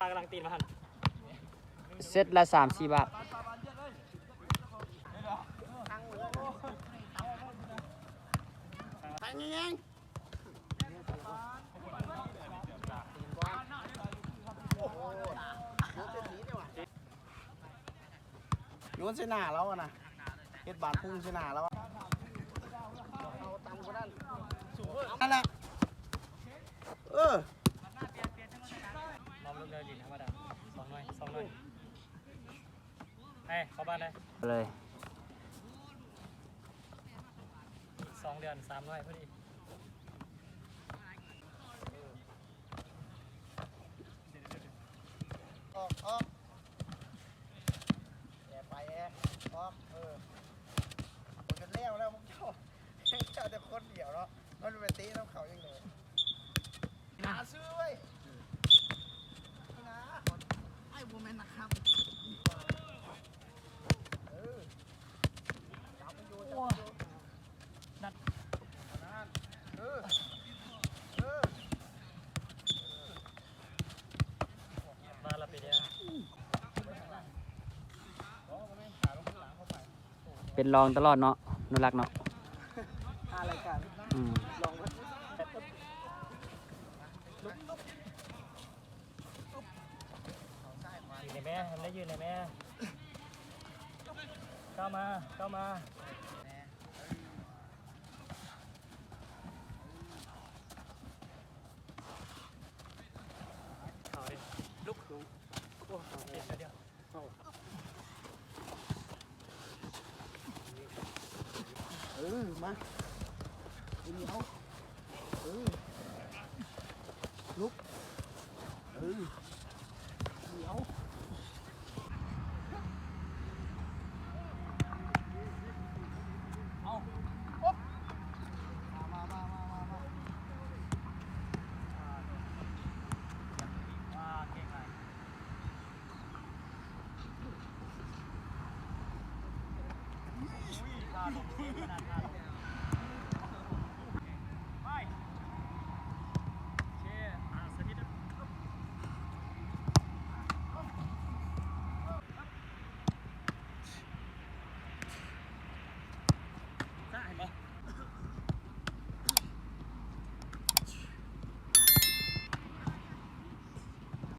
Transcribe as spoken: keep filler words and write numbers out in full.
กำลังตีนมาหัน เซตละสามสี่บาท ตั้งยังไง โยนเส้นหน้าแล้วอะนะเฮ็ดบานพุ่งเส้นหน้าแล้วอะ เอาตำคนนั้น นั่นแหละเออ มองลูกเดียวดินธรรมดาสองหน่วยสองหน่วยเฮ้ยเข้าบ้านได้ เลย อีกสองเดือนสามหน่วยพอดี ออกออกแอบไปแอบออกเออคนกันแล้วแล้วพวกเจ้าเจ้าแต่คนเดียวเนาะมันไปตีน้ำเขายังไงหาซื้อเว้ยนะไอ้บูแมนนะครับเออจับมันอยู่จับมันอยู่ นัด นั่นเออเออ มาละปีเดียว เป็นรองตลอดเนาะนุรักษ์เนาะ อะไรกัน อืม ลองไว้ ยืนในแม่ทำได้ยืนในแม่เข้ามาเข้ามาเขาดิลุกลุกโอ้เปลี่ยนเดียว เออมาเดี๋ยวเออลุกเออเดี๋ยวเอาปุ๊บมามามามามามา ว่าเก่งไร ท่าลงเทปขนาดท่า